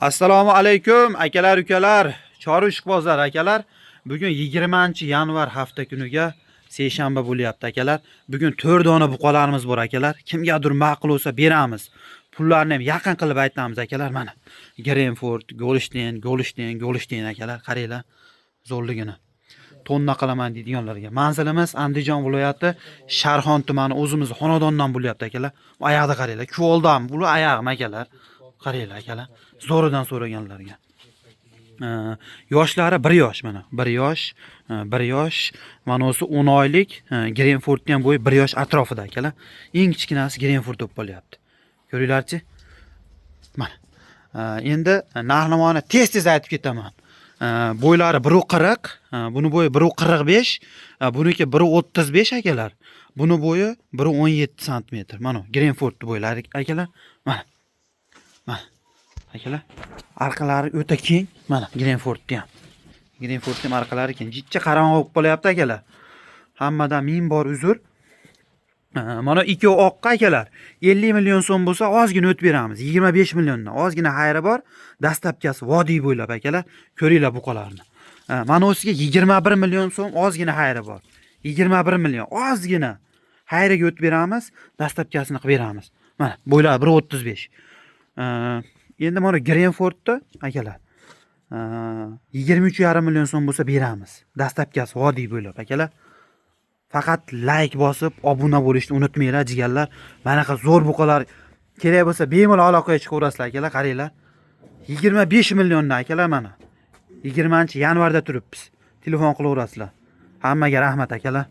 Assalomu alaykum akalar, ukalar, chorva ishqibozlar akalar. Bugun 20-yanvar hafta kuniga seshanba bo'lyapti akalar. Bugun 4 dona buqalarimiz bor akalar. Kimgadir ma'qul bo'lsa beramiz. Pullarni ham yaqin qilib aytamiz akalar mana. Grenford, Golstein, Golstein, Golstein akalar, qaranglar zo'rligini. Tonna qilaman deydiganlarga. Manzilimiz Andijon viloyati Sharxon tumani, o'zimiz xonadondan bo'lyapti akalar. Ayog'ida qaranglar, kuvoldan bu ayog'im akalar. Qaranglar akalar, zo'ridan so'raganlarga. Yoshlari 1 yosh mana, 1 yosh, 1 yosh, mana o'zi 10 oylik, Grenfordni ham bo'yi 1 yosh atrofida akalar. Eng kichkinasi Grenford bo'lib qolyapti. Ko'ringlarchi? Mana. Endi narx-navoni tez-tez aytib ketaman. Bo'ylari 1.40, buni bo'yi 1.45, buniki 1.35 akalar. Buni bo'yi 1.17 santimetr. Mana Grenford bo'ylari akalar. Mana. Mana. Akalar, orqalari o'ta keng. Mana Grenfordni ham. Grenfordni ham orqalari keng. Jicha qarang'i bo'lib qolyapti akalar. Hammadan ming bor uzr. Mana ikkovi oqqa akalar. 50 million so'm bo'lsa ozgina o'tib beramiz. 25 milliondan ozgina xayri bor. Доставка si vodiy bo'ylab akalar. Ko'ringlar buqalarni. Mana o'siga 21 million so'm ozgina xayri bor. 21 million ozgina xayriga o'tib beramiz, доставка sini qilib beramiz. Mana bo'ylari 1.35. Endi mana Grenfordda akalar 23,5 million so'm bo'lsa beramiz. Доставка si vodiy bo'ylab akalar. Faqat layk bosib, obuna bo'lishni unutmanglar, jigarlar. Manaqa zo'r buqalar kerak bo'lsa bemalol aloqaga chiqaverasizlar akalar, qaranglar. 25 milliondan akalar mana. 20-yanvarda turibmiz. Telefon qilaverasizlar. Hammaga rahmat akalar.